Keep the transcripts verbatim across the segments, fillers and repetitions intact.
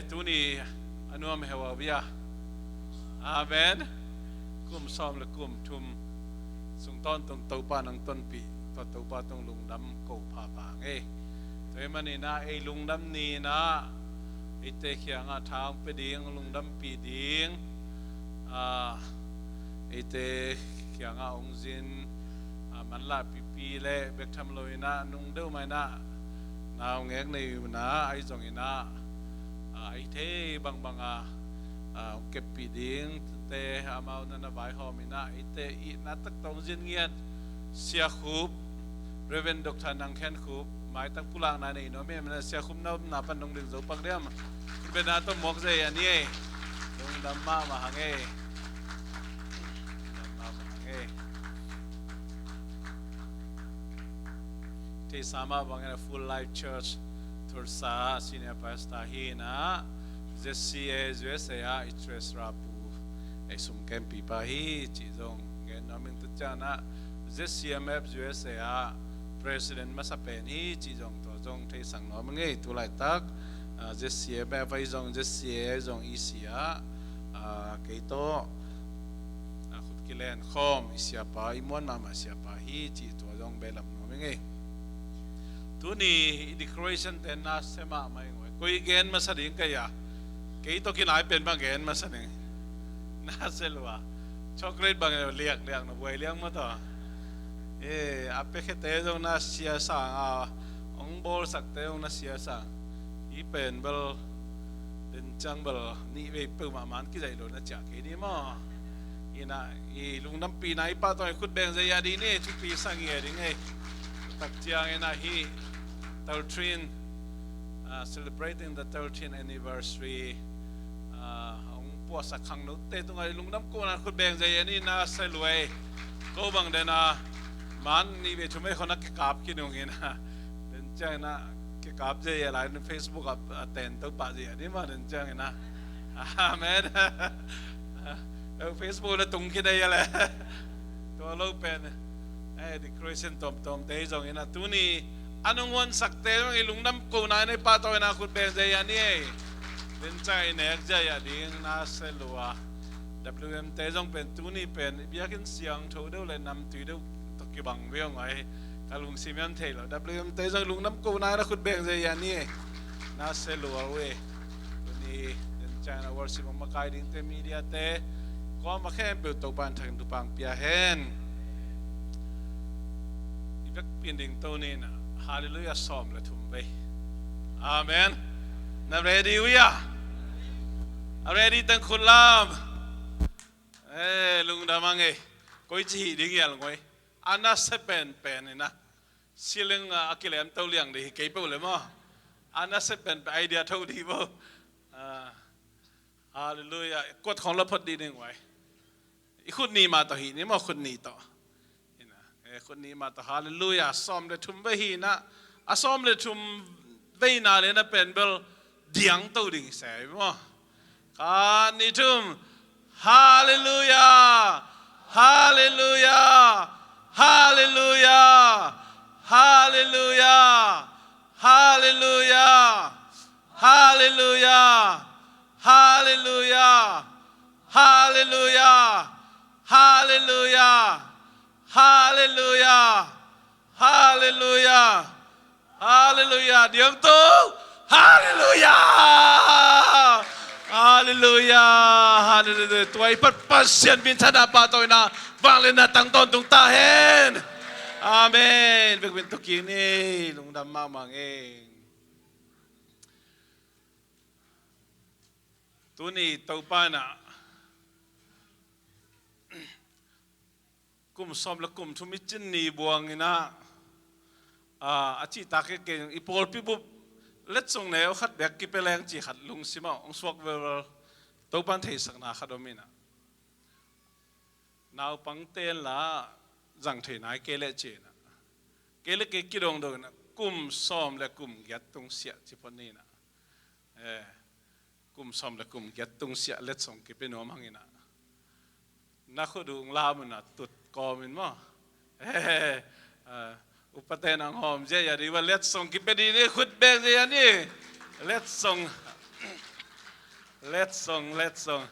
Tuni a nuam heuhau bia. Amen. Kum sawm le kum thum sung tawntung Topa nang tonpih tawh Topa tung lungdam ko phapha ngei. Tua hi maninah ei lungdam ninah eite kiangah tha hong pia ding, lungdampih ding, ah, eite kiangah hong zin, ah, manlah pipi le bek tham loinah nung deuh mainah naungek nei unah ahi zonginah, ah, ahi thei bangbanga, ah, hong keppih dingte amau nana vaihawm inah eite ihna taktak hong zin ngiat Sia Khup, Reverend Doctor Nang Khen Khup, maitang pulakna nei nuam hi. Sia Khup na omna pan dong ding zo pak diam. Khutbetna tawh muak zei a ni ei. Lungdam mahmah hang ei. Lungdam mahmah hang ei. Theihsa mah bangin a Full Life Church Tulsa senior pastor hi inah, Z C A U S A ah i treasurer pu, ei sum kempipa hi cih zong gen nuam ing. Tua cianginah Z C M F U S A ah president masa pen hi cih zong tua zong theisak nuam ing ei. Tulaitak, ah, Z C M F ahi zong, Z C A ahi zong, E C ah, ah, kei tawh, ah, khut kilen khawm i siapa, i muan mahmah siapa hi cih tua zong behlap nuam ing ei. Tuni i decoration te na se mahmah ing ei. Koi gen masa ding kei a. Kei tawh kinai pen bang gen masa ning. Na se lua. Chocolate bang liak liak na buai liang maw tawh. Eh, a pekhete zong na sia sang a, hong bawlsakte zong na sia sang. Hi pen bel den ciang bel nih vei peuhmah man kizaih lo na ciah kei ni maw. Inah i lungdampihna i pahtawi khut beng zai a ding ni, thupi sang i a ding ei. Tak cianginah hi thirteen, ah, celebrating the thirteenth anniversary, ah, hong puahsak khangnote tungah i lungdam kohna khut beng zai a ni. Na se luai. Ko bang dena man nih vei thum ei khona kikap kinung inah den cianginah kikap zai a lai Facebook a, a ten to pah zai a ni mah den cianginah. Amen. Facebook na tung khin ei a le. Tua lo pen, eh, decoration tawmtawmte hi zonginah tuni a nung huansakte zong i lungdam kohna in ei pahtawina khut beng zai a ni ei. Den ciang i nek zai a ding na se lua. W M te zong pen tuni pen i biakinn siangtho deuh le namtui deuh tawh kibang viau ngai. Ka lungsim hiam thei lo. W M te zong lungdam kohna in a khut beng zai a ni ei. Na se lua uh ei. Tuni den ciang a worship hong makai dingte, mediate, kuamah khempeuh Topa in thang thupha pia hen. I vekpi in ding to ni inah Hallelujah sawm le thum vei. Amen. Na ready uh ia? A ready teng khut lam. Eh, lungdam hang ei. Koi ci hi ding hial ngoi. A na se penpen inah ceiling a, a kilem to liang dih hi kei peuh le maw. A na se penpen idea tho dih bo. Ah, Hallelujah. Kuat khong la phot dih ding uai. I khut nih mah tawh hi ni maw, khut nih tawh. Inah, eh, khut nih mah tawh Hallelujah sawm le thum vei hi inah. A sawm le thum veina le na pen bel diang to ding se maw. Khat, nih, thum. Hallelujah. Hallelujah. Hallelujah. Hallelujah. Hallelujah. Hallelujah. Hallelujah. Hallelujah. Hallelujah. Hallelujah. Hallelujah. Hallelujah. Diang to. Hallelujah. Hallelujah. Hallelujah. Tua i Patpat sian min thana pahtawina vangliatna tang tawntung ta hen. Amen. Vekvin tukin ni lungdam mahmah ngei. Tuni Topa inah kum sawm le kum thum i cin ni buang inah, ah, a cihtak kei kei i pawlpi bup letsong neu khat bek kipia leng cih khat lungsimah hong suak velvel. Topa in theihsakna khat om inah. Naupangte in la zang thei nai kei leh ci inah. Kei le kei kidongdong inah kum sawm le kum giat tung siah ci phot ni inah. Eh, kum sawm le kum giat tung siah letsong kipia nuam hang inah. Na khut uh hong lam un a tut kawm in maw. Eh, ah, upate nang hawm zia a dih va letsong kipia dih ni, khut beng zia a ni. Letsong. Letsong, letsong.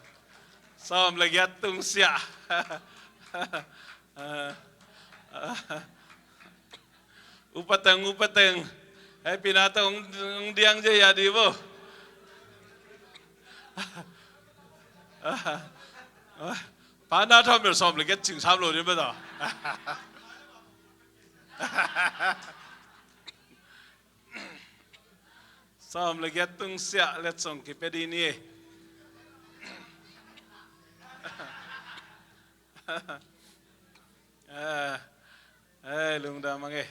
Sawm le giat tung siah. Upateng, upateng. Hei, pina teng ong, ong diang je ya di bo. Pana thawm bel sawm le giat cing sam lo ding ba tawh. Sawm le giat tung siah letsong kipia ding ni. Eh, eh, lungdam ang e.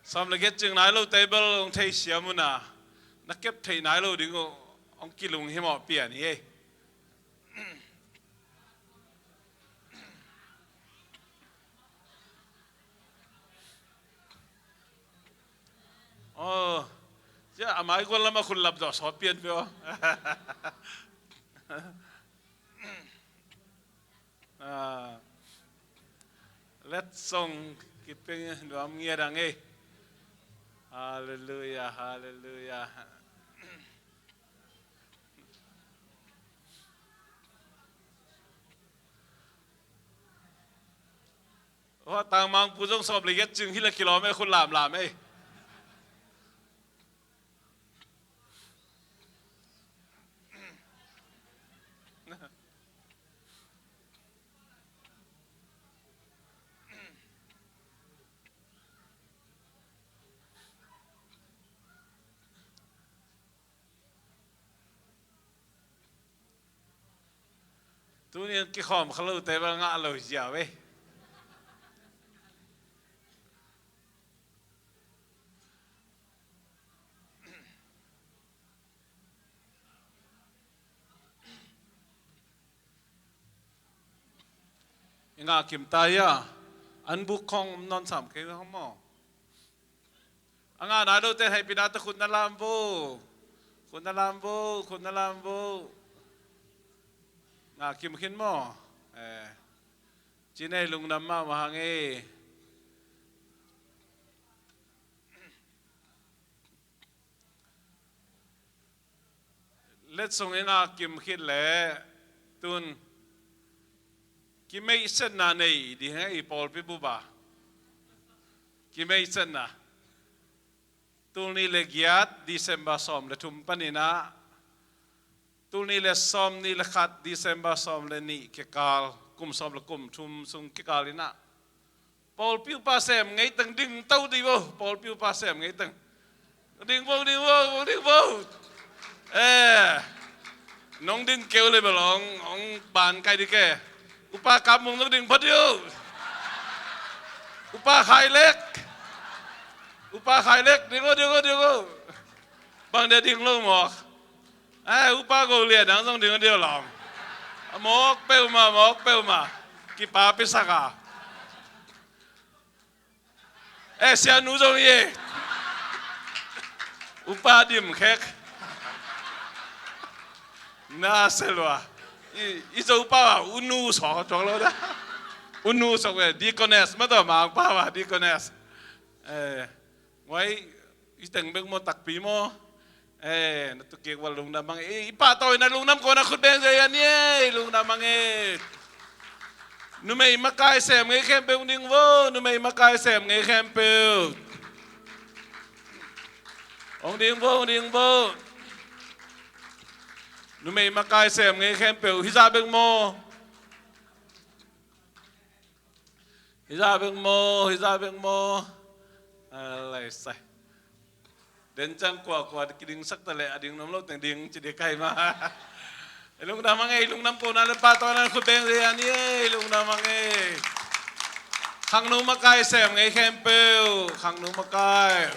Sawm le giat cing nai lo table ong thei siam una. Na kep thei nai lo ding uh ong kilung himawh pian hi e. Oh, cia a mai gual lama khun lap zawh sawt pian pio. Ah, letsong kiping nuam ngiat ang e. Halleluia, halleluia. Hua tangmang pu zong sawm le giat cing hi la kilawm e, khut lamlam e. Tuni an kikhawm kha lote bel ngah lo ziau e. I ngah kim ta hia? An buk khawng om nawn sam kei hong maw? A ngah nai lote hei pina ta khut na lam vo. Khut na lam vo, khut na lam vo. Ngah kim khin maw? Eh. Ci nei lungdam mahmah hang e. Letsong i ngah kim khit leh tun kimeihsetna nei ding hi hang e, i pawlpi bup ah kimeihsetna. Tul nih le giat December sawm le thum panin ah tul nih le sawm nih le khat December sawm le nih kikal, kum sawm le kum thum sung kikal in ah pawlpi upa sem ngei teng ding to dih vo, pawlpi upa sem ngei teng. Ding vo, ding vo, ding vo. Eh, nong ding keu le bel ong, ong ban kai dih ke. Upa Kam Mung zong ding phot dih o. Upa Khai Lek. Upa Khai Lek, ding o, ding o, ding o. Bang dia ding lo mawk. Eh, Upa Go Lian ang zong ding o, ding o lawm. Mawk peuhmah, mawk peuhmah. Kipa piasak a. Eh, sianu zong hi e. Upa Dim Khek. Na se lua. I, i Zo pa wa, unu sok tok lo da. Unu sok ve, deaconess, ma to mang pa wa, deaconess. Eh, wai, i teng bek maw, takpi maw. Eh, na tukik val lungdam ang e. I pahtawina lungdam kona khut beng zia yan e. Lungdam ang e. Numei makai sem ngei khempeuh ong ding vo. Numei makai sem ngei khempeuh ong ding vo, ong ding vo. Numei makai sem ngei khempeuh. Hizah bek maw. Hizah bek maw, hizah bek maw. Alai sai. Den cang kuakua kidingsak ta leh a ding nuam lo teng ding ci dih kai ma. Lungdam ang e, lungdam kona le pahtawina khut beng zia yan e, lungdam ang e. Khangno makai sem ngei khempeuh, khangno makai.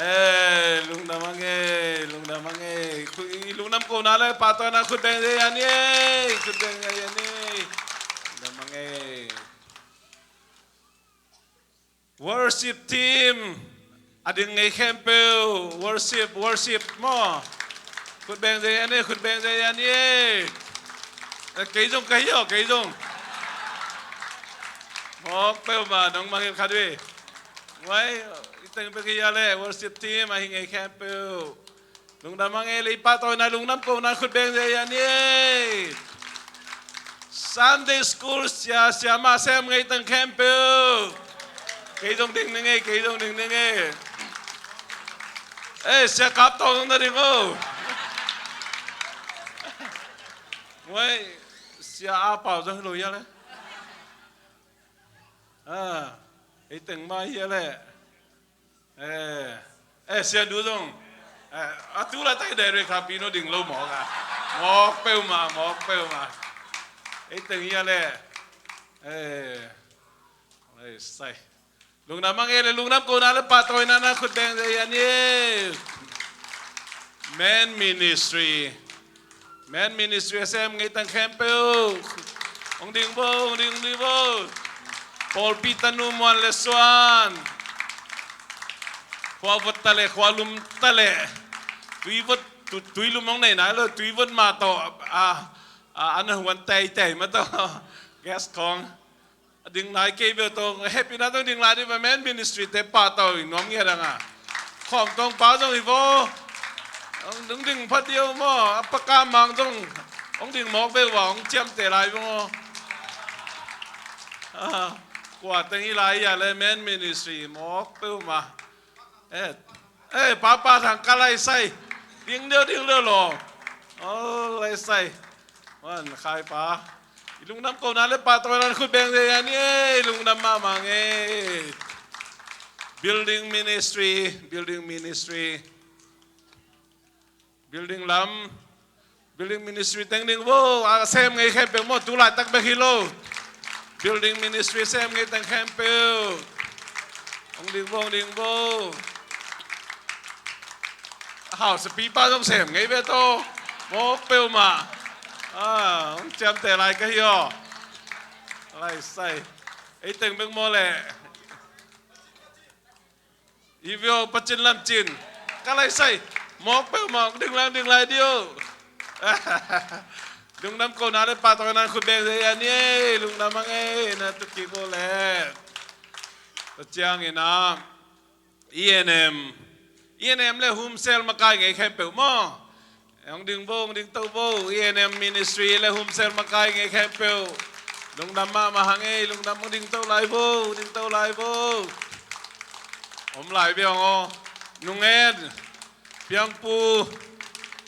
Eh, lungdam ang e, lungdam ang e. Khu-, i lungdam kona le pahtawina khut beng zia yan e, khut beng zia yan e. Lungdam ang e. Worship team a ding ngei khempeuh, worship, worship maw. Khut beng zia yan e, khut beng zia yan e. Eh, kei zong ka hi aw, kei zong. Mawk peuhmah nong mangngilh khat ve. Wai, i Teng bek hi a leh, worship team a hi ngei khempeuh, lungdam a ngei leh, i pahtawina lungdam kohna khut beng zia hi a ni ei. Sunday school sia, siamah sem ngei teng khempeuh. Kei zong ding ning ei, kei zong ding ning ei. Ei, sia Kap Tawng zong na ding o. Muai, sia A Pau zong hi lo hi a leh. Ah, ei teng mah hi a leh. Eh, eh, sia Du zong. Eh, a tu laitak i direct kha pi no ding lo mawk a. Mawk peuhmah, mawk peuhmah. Ei teng hi a leh. Eh, ei sai. Lungdam a ngei leh, lungdam kohna leh pahtawina na khut beng zia hi a ni ei. Men Ministry. Men Ministry a sem ngei teng khempeuh. Hong ding vo, hong ding, hong ding vo. Pawlpi tanu Muan leh Suan. Khua vot ta leh, khua lum ta leh. Tui vot, tu-, tui lum hong nei nai lo, tui vot mah tawh. A, a, an huan teitei mah tawh. Guest khawng. A ding lai kei bel tawh, hehpihna tawh ding lai dih, Men Ministry te pahtawina nuam ngiat ang a. Khawm tawng pa zong hi vo. Hong ding, ding pha diau maw, a paka mang zong. Hong ding mawk beuh a, hong ciamteh lai bang aw. Ah, kua teng hi lai hi a leh, Men Ministry mawk peuhmah. Eh, eh, Papa Thang ka lai sai. Ding deuh, ding deuh lo. Oh, lai sai. Wan, khai pa. I lungdam kohna leh pahtawina na khut beng zia hi a ni ei, lungdam mahmah ngei. Building Ministry, Building Ministry. Building lam, Building Ministry teng ding vo, a sem ngei khempeuh maw, tu laitak bek hi lo. Building Ministry sem ngei teng khempeuh. Hong ding vo, hong ding vo. Housekeeper zong sem ngei ve tawh. Mawk peuhmah. Ah, hong ciamteh lai ka hi aw. Lai sai. Ei teng bek maw leh. I vio pacin lamcin. Ka lai sai. Mawk peuhmah, ding lai, ding lai diu. Lungdam kohna leh pahtawina na khut beng zia hi a ni ei, lungdam a ngei, na tu kik uh leh. Tua ciangin ah, E N M. E N M leh Home Cell makai ngei khempeuh maw. Hong ding vo, hong ding to vo, E N M Ministry leh Home Cell makai ngei khempeuh. Lungdam mahmah hang ei, lungdam, hong ding to lai vo, hong ding to lai vo. Om lai bia hong aw. Nungen, Piangpu,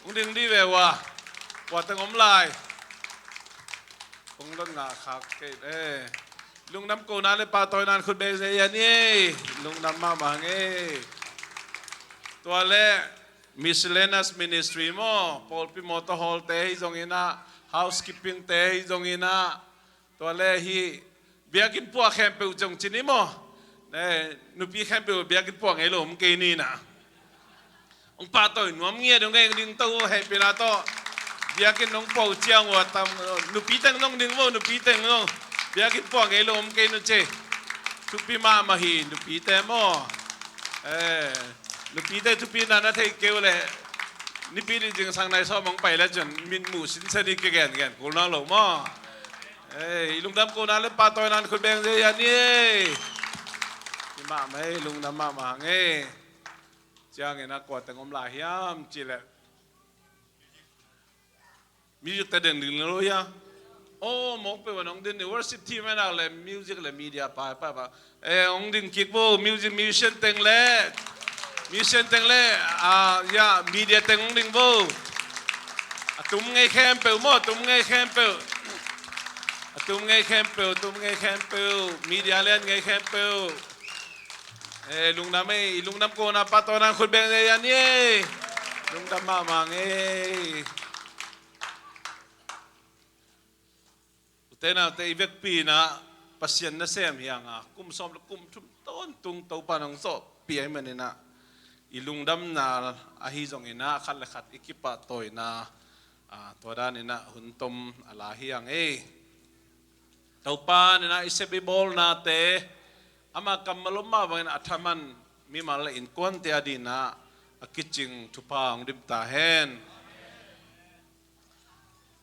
hong ding dih ve ua. Kua teng om lai. Kong lon ngah khak kei, eh. Lungdam kohna leh pahtawina na khut beng zia hi a ni ei. Lungdam mahmah hang ei. Tua leh, Miscellaneous Ministry maw, pawlpi mawtaw hawlte hi zongin ah, housekeeping te hi zongin ah, tua leh hih biakinn puah khempeuh zong ci ni maw. Eh, nupi khempeuh biakinn puah ngei lo om kei ni na. Hong pahtawi nuam ngiat dong, hong ding to hehpihna tawh. Biakinn hong puah ciang ua tam, nupi teng hong ding vo, nupi teng hong. Biakinn puah ngei lo om kei nu ci. Thupi mahmah hi, nupi te maw. Eh, nupite thupina na thei kei uh leh, nipi nih zingsang nai sawm hong pai leh cun mitmuh sinsen hi kigen gen kul nawn lo maw. Eh, i lungdam kohna leh pahtawina na khut beng zia hi a ni ei. Hi mahmah ei, lungdam mahmah hang ei. Ciangin a kua teng om lai hiam cih leh, music te ding ding lo hia? Oh, mawk peuh a nong din ni, worship team a nak leh music leh media pa, pa, pa. Eh, hong ding kik vo, music musician teng leh. Musician teng leh, ah, ya, media teng hong ding vo. A tum ngei khempeuh maw, a tum ngei khempeuh. A tum ngei khempeuh, tum ngei khempeuh. Media lian ngei khempeuh. Eh, lungdam ei, i lungdam kohna pahtawina na khut beng zia hi a ni ei. Lungdam mahmah ngei. Ute naute, i vekpi in ah Pasian nasem hi hang a, kum sawm leh kum thum tawntung Topa'n hong zawhpih ahih manin ah, i lungdamna ahi zongin ah, khat leh khat i kipahtawina, ah, tua danin ah hun tom a la hi hang ei. Topa'n in ah i sep i bawlnate, ama kammal om mah bangin a thaman mimal leh innkuante adingin ah a kicing thupha hong dim ta hen.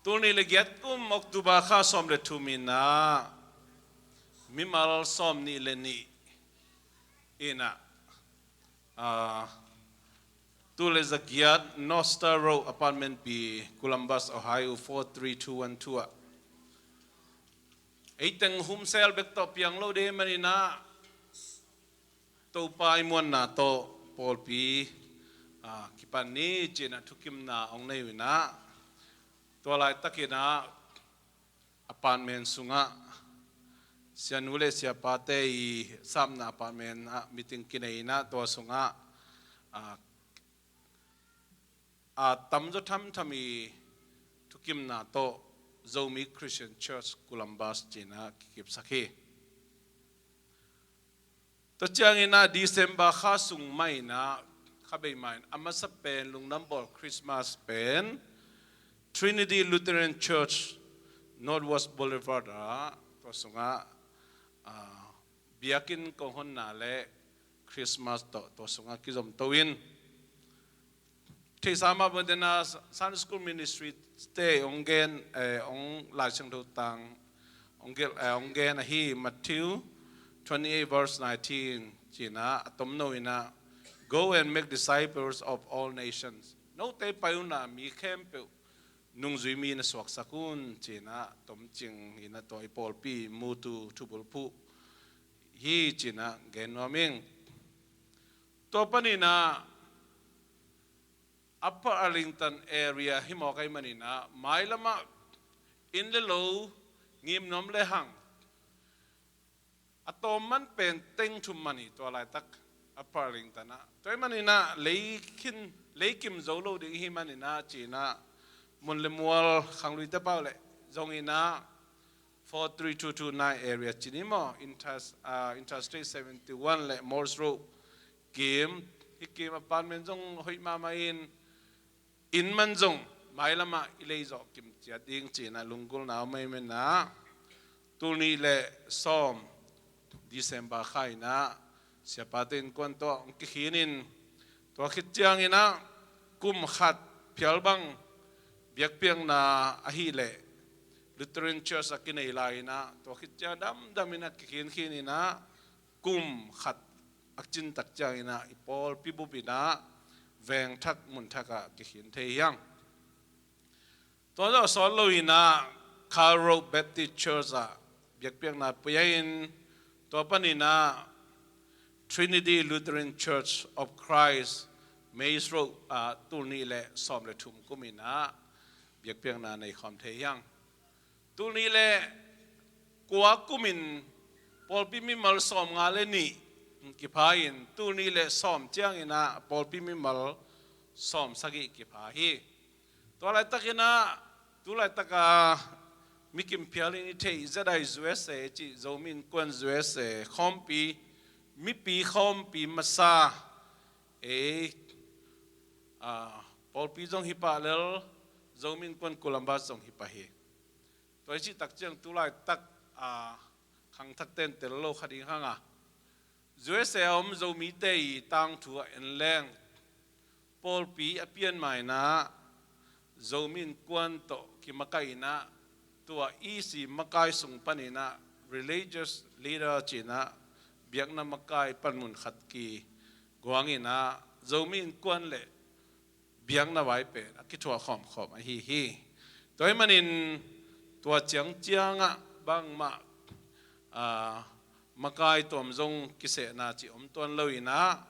Tul nih leh giat kum October kha sawm leh thum in ah, mimal sawm nih leh nih in ah, Ah, tul le zagiat North Star Road, apartment B, Columbus, Ohio four three two one two ah. Ei teng humsel bek tawh piang lo ding manin ah, Topa i muanna tawh pawlpi, ah, kipan ni ci-in ah thukimna hong nei uh in ah, tua laitakin ah apartment sungah, sianu le siapate i sapna apartment ah meeting kinei in ah, tua sungah, ah, a tamzaw thamtham i thukimna tawh Zomi Christian Church Columbus ci-in ah kikipsak hi. Tua ciangin ah December kha sung mah in ah, kha bei mah in a masa pen lungdam bawl Christmas pen Trinity Lutheran Church, Northwest Boulevard ah, tua sungah, ah, biakinn kong honna le Christmas tawh tua sungah kizomto in, theihsa mah bangin ah Sunday School Ministry te hong gen, eh, hong Lai Siangtho tang hong gen, eh, hong gen ahi, Matthew twenty-eight verse nineteen ci-in ah, a tomno in ah, "Go and make disciples of all nations." Note pai un la mi khempeuh nungzui mi na suaksak un ci-in ah, tomcing in ah tua i pawlpi mutu thubulphuh hi ci-in ah gen nuam ing. Tua panin ah Upper Arlington area hi mawk ahih manin ah, mailam ah inn le lo ngim nuam lehang, a tawm man pen teng thum man hi tua laitak Upper Arlington ah. Tua ahih manin ah lei khin, lei kim zo lo ding ahih manin ah ci-in ah mun le mual, khangluite pau le zong in ah, four three two two nine area ci ni maw, Inters-, ah, Interstate seventy-one le Morse Road kim, hih kim apartment zong hoih mahmah in, inn man zong mailam ah i leizawh kim ciat ding ci-in ah lunggulhna om ahih manin ah, tul nih le sawm December kha in ah siapate innkuan tawh hong kikhin in, tua khit ciangin ah kum khat phial bang biakpiakna ahih leh Lutheran Church ah kinei lai in ah, tua khit ciang damdam in ah kikhinkhin in ah, kum khat a cin tak ciangin ah i pawlpi bup in ah veng thak mun thak ah kikhin thei hi hang. Tua zawh sawt lo in ah Carl Road Baptist Church ah biakpiakna pia in, tua panin ah Trinity Lutheran Church of Christ, Maze Road ah tul nih le sawm le thum kum in ah biakpiakna nei khawm thei hi hang. Tul nih le kua kum in pawlpi mimal sawmnga le nih kipha in, tul nih le sawm ciangin ah pawlpi mimal sawmsagih kipha hi. Tua laitakin ah, tu laitaka mi kim phial in i theih ZIUSA cih Zomi Innkuan USA khawmpi, mipi khawmpi masa, ei, ah, pawlpi zong hi pah lel, Zomi Innkuan Columbus zong hi pah hi. Tua i cih tak ciang tu laitak, ah, khangthakte in tel lo kha ding hang a, USA a om Zomite i tangthu a en leng, pawlpi a pian ma in ah Zomi Innkuan tawh kimakaih in ah, tua E C makai sung panin ah religious leader ci-in ah biakna makai panmun khat kiguang in ah, Zomi Innkuan le biakna vai pen a kithuah khawmkhawm ahi hi. Tua ahih manin tua ciangciang ah bangmah, ah, makai tuam zong kisehna cih om tuan lo in ah,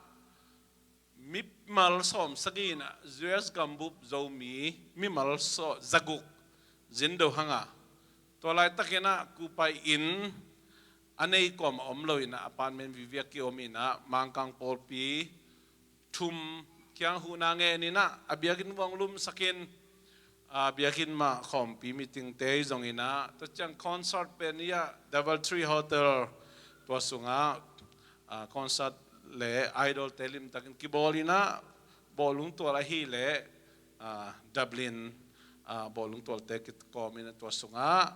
mimal sawmsagih in ah US gambup Zomi mimal sawm zaguk zin do hang a, tua laitakin ah kupai in a nei kawm a om lo in ah, apartment viviak ki-om in ah, Mangkang pawlpi thum kiang huhna ngen in ah, a biakinn vuang lumsak in, a biakinn mah khawmpi meeting te zong in ah, tua ciang concert pen i ah Double Tree Hotel tua sungah, ah, concert le idol te limtakin kibawl in ah, bawlung tual ahih leh, ah, Dublin, ah, bawlung tualte kikawm in ah, tua sungah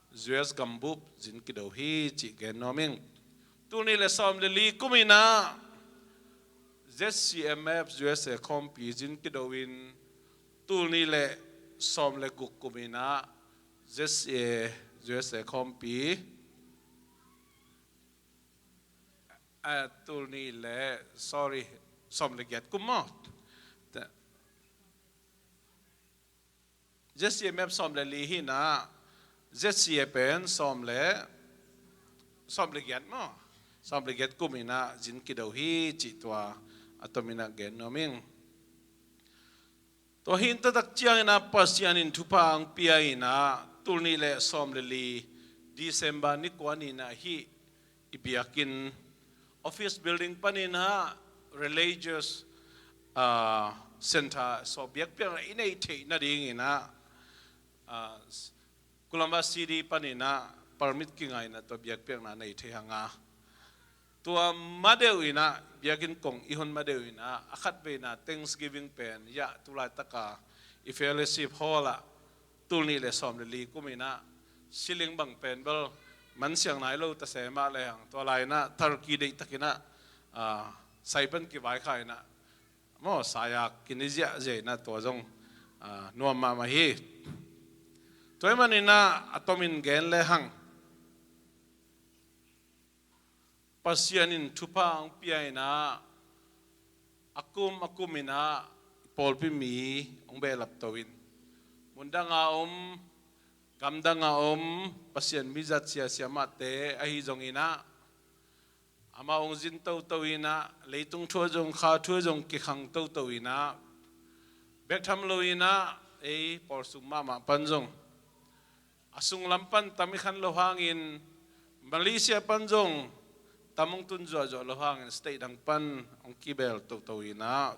US gambup zin kido hi cih gen nuam ing. Tul nih le sawm le li kum in ah ZCMF USA khawmpi zin kido in, tul nih le sawm le guk kum in ah ZCA USA khawmpi, ah, tul nih le, sorry, Sawm le giat kum maw? Te- Z C A map sawm le li hi inah, Z C A pen sawm le, sawm le giat maw? Sawm le giat kum inah zin kido hi cih tua a tom inah gen nuam ing. Tua hi in taktak ciang inah Pasian in thupha hong pia inah tul nih le sawm le li December ni kua ni inah hih i biakinn office building panin ah religious, ah, center sawm biakpiakna i neih theih nading inah, ah, Columbus City panin ah permit kingai inah tua biakpiakna nei thei hang a, tua ma deuh inah biakinn kong i hon ma deuh inah a khat vei inah Thanksgiving pen, ya, tu laitaka i fellowship hall ah tul nih le sawm le li kum inah ceiling bang pen bel man siang nai lo ta se mah lehang tua lai inah turkey deihtak inah, ah, sai pan kivaikhia inah maw, sai-a kini ziahziah inah tua zong, ah, nuam mahmah hi. Tua ahih man inah a tomin gen lehang Pasian in thupha hong pia inah a kum a kum inah i pawlpi mi hong behlap to in, mundang a om, gamdang a om Pasian mi zat siasia mahte ahi zong inah amau hong zin toto inah, leitung thu ah zong, kha thu ah zong kikhang toto inah, bek tham lo inah ei pawlsung mahmah pan zong a sunglam pan tam i khan lo hangin, Malaysia pan zong tam hong tun zuahzuah lo hangin state dang pan hong kibel toto inah,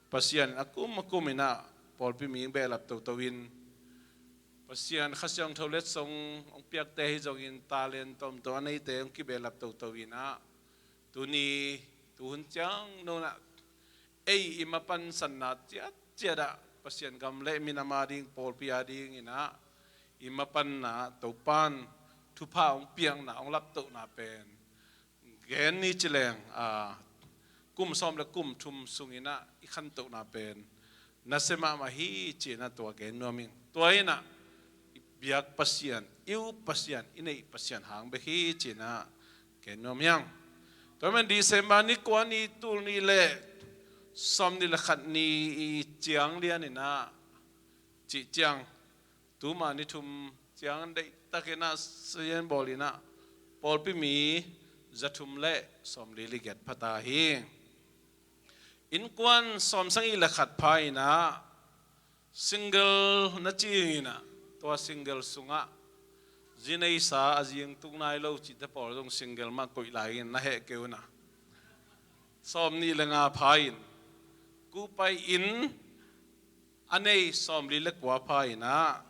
Pasian in a kum a kum inah pawlpi mi hong behlap toto in, Pasian Kha Siangtho letsong hong piakte ahi zongin talent tawmtawm a neite hong kibehlap toto inah, tuni tuhun ciang no inah ei i mapan sanna ciatciat ah Pasian gam le minam a ding, pawlpi a ding inah i mapanna Topan thupha hong piakna, hong laptohna pen gen ni ci leng, ah, kum sawm le kum thum sung inah i khantohna pen nasia mahmah hi ci inah tua gen nuam ing. Tua inah i biak Pasian, i up Pasian, i neih Pasian hang bek hi ci inah gen nuam hi ing. Tua ahih man December ni kua ni tul nih le sawm nih le khat ni i ciang lian inah cih ciang, tuma ni thum ciang deihtak inah sian bawl inah pawlpi mi za thum le sawm li le giat pha ta hi. Innkuan sawm sagih le khat pha inah single na ci inah, tua single sungah zi neisa a zi tung nai lo cihte pawl zong single mah koih lai in na heh kei un ah, sawm nih le nga pha in, kuhpai inn a nei sawm li le kua pha inah,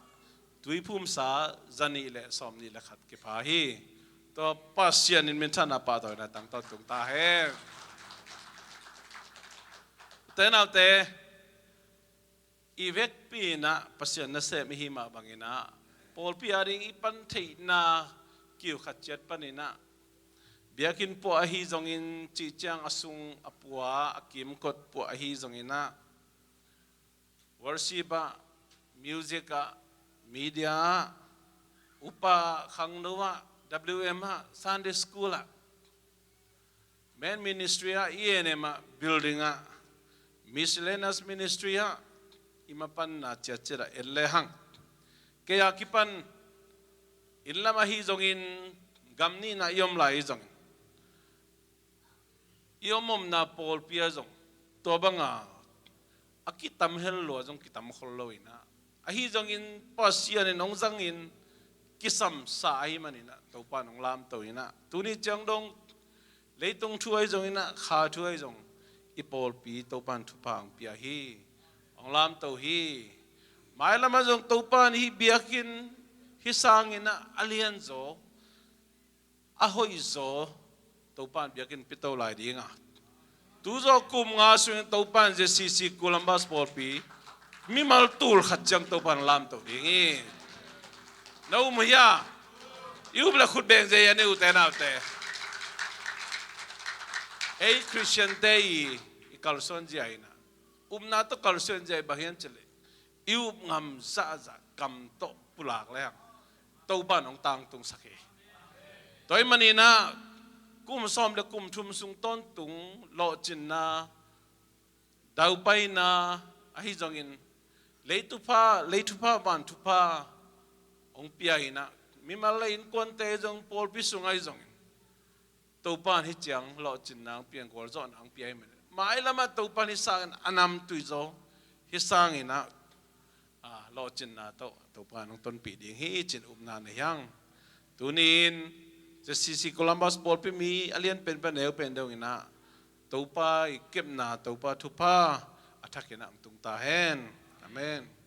tuiphumsa za nih le sawm nih le khat kipha hi. Tua Pasian in minthanna pahtawi inah tangtawn tung ta hen. Ute naute, i vekpi inah Pasian nasem i hi mah bang inah pawlpi a ding i pan theihna kiu khat ciat pan inah biakinn puah ahi zongin cih ciang a sung a pua, a kimkot puah ahi zong inah worship ah, music ah, media ah, upa khangno ah, W M ah, Sunday school ah, men ministry ah, E N M ah, building ah, miscellaneous ministry ah, i mapanna ciatciat ah en lehang, kei a kipan inn lam ahi zongin, gam nih inah i om lai ahi zongin, i om omna pawlpi ah zong tua banga a kitam hel lo ah zong kitam khol lo inah, ahi zongin Pasian in hong zangin kisamsa ahi man inah Topan hong lamto inah, tuni ciang dong leitung thu ahi zong inah, kha thu ahi zong, i pawlpi Topan thupha hong pia hi, hong lamto hi. Mailam ah zong Topan hih biakinn hih sang inah a lianzaw, a hoihzaw Topan biakinn pia to lai ding a, tuzaw kum nga sungin Topan Z C C Columbus pawlpi mimal tul khat ciang Topan lamto ding hi. Na um hia? I up le khut beng zia hi a, ute naute. Ei Khristiante i, i kalsuan zia inah, upna tawh kalsuan zia hi bang hiam cih leh i up ngam zahzah kam tawh pulak lehang Topan hong tangtungsak hi. Tua ahih man inah kum sawm le kum thum sung tawntung, lawhcinna, Taupaina ahi zongin, lei thupha, lei thupha, van thupha hong pia inah, mimal le innkuante zong, pawlpi sung ahi zongin, Topa in hih ciang lawhcinna hong pia, gualzawhna hong pia hi mah. Mailamah Topa in hih sangin a namtui zaw, hih sanginah, a, lawhcinna tawh Topa in hong tonpih ding hi cin upna nei hang. Tuni-in ZCC Columbus pawlpi mi a lian penpen, a neu pen deuh inah Topa i kepna, Topa thupha a thakin ah hong tung ta hen. Amen.